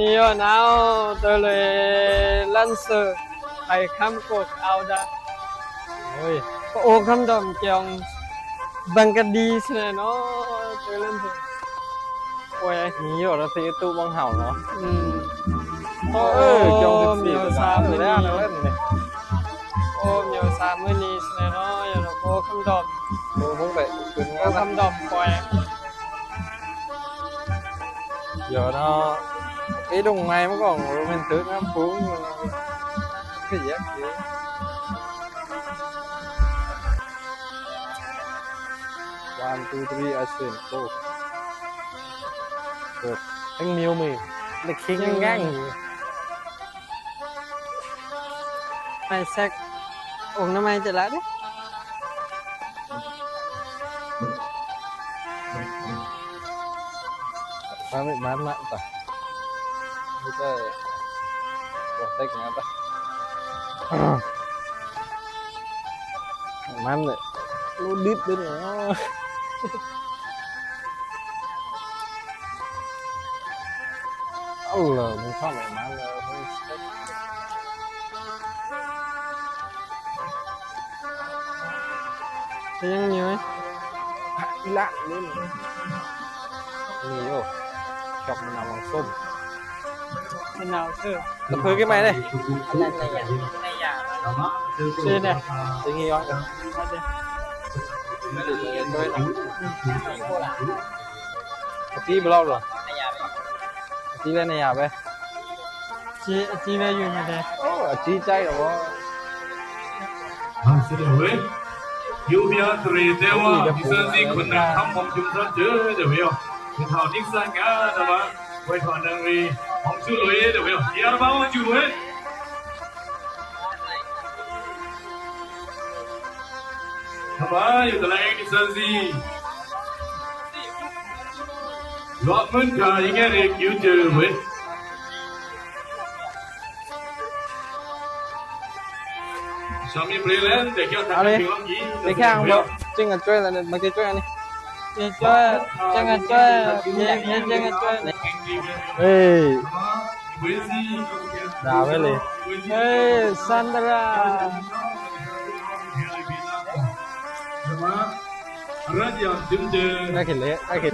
Yo nau, tôi là Lan Sơ, thầy khám cuộc ao đã. Ôi, có ô khám đom kiong bằng cái đi thế này nó, tôi lên rồi. Ôi, ມີຢູ່ເນາະ ທີ່ຕູ້ບັງເຫົາເນາະ. ອືມ ໂອ້ ເອີ ຈອງສິບສີ່ ໂອ້ ແລ້ວ ແລ້ວນີ້. ໂອ້ ມີສາມມື້ນີ້ແນ່ເນາະ ຢູ່ນະໂກຄຳດອມ. ໂອ້ ເບິ່ງໄປ ໂກຄຳດອມ ປອຍ ເອີເນາະ. ເອີ ດົງໄມ້ມັນກໍບໍ່ແມ່ນຖືກນ້ຳພຸງ ຄືແຍກເດ້. One, two, three, action, go. ເອີ ແຮງມິວມື ເລັກຄິງແຮງ ໄປແຊັກອົງນ້ຳໄມ້ຈະລະເດ້. ມາເລີຍ ມາ ມາ ໄປ ມີແຕ່ບໍ່ແຕກງານໄປ ມັນເລີຍ ໂອ້ ດິດເລີຍ. ເອົາເລີຍ ມັນເຂົ້າໄປມາເລີຍ. ເປັນຫຍັງມີໄຫມ? ອີ່ຫຼະ ນີ້ ນີ້ໂອ້ ຈອກມະນາວຫວ່າງສົ້ມ ມະນາວເຊີ ລະເພີກິນໃໝ່ເດ້. ອັນນັ້ນນາຍາ ນາຍາ ຊື່ແນວ ຊື່ນີ້ວ່າ ອາຈີບໍ່ລອກເນາະ ອາຈີແລ້ວນາຍາໄປ. ຈີ ຈີໄວ້ຢູ່ນີ້ເດ້. ໂອ້ ອາຈີໃຈເນາະ. ເອົາ ສະເດັດເວີຍ ຢູບຽເຕຣເຕວາ ໂອ້ຍ ດິສັນຊິຄຸນນະຄຳຂອງຊຸມຊົນເຈີເດວຽວ ເປັນເຖົ້ານິກສັນງານະວະ ໄວ້ຖອນນາງຣີ ຂອງຊູໂລເອເດວຽວ ເອີ ອາລະບາ ຂອງຊູໂລເອ. ທຳມາຢູ່ຕະແລງດິສັນຊິ ລອກເງິນຂາຍແງ່ເດັກຢູ່ເຈີເວີຍ. ສາມີເບຣແລນ ແຕ່ແກ້ວ ເອົາເລີຍ ແຕ່ແກ້ວ ເຈັງກັນຈ້ວຍລະ ມາເຈັງກັນຈ້ວຍອັນນີ້ ເຈັງກັນຈ້ວຍ ເຈັງກັນຈ້ວຍ ເຈັງກັນຈ້ວຍ. ເອີ ດາວໄວ້ເລີຍ. ເອີ ຊານດຣາ ໄດ້ເຫັນເລີຍ ໄດ້ເຫັນ.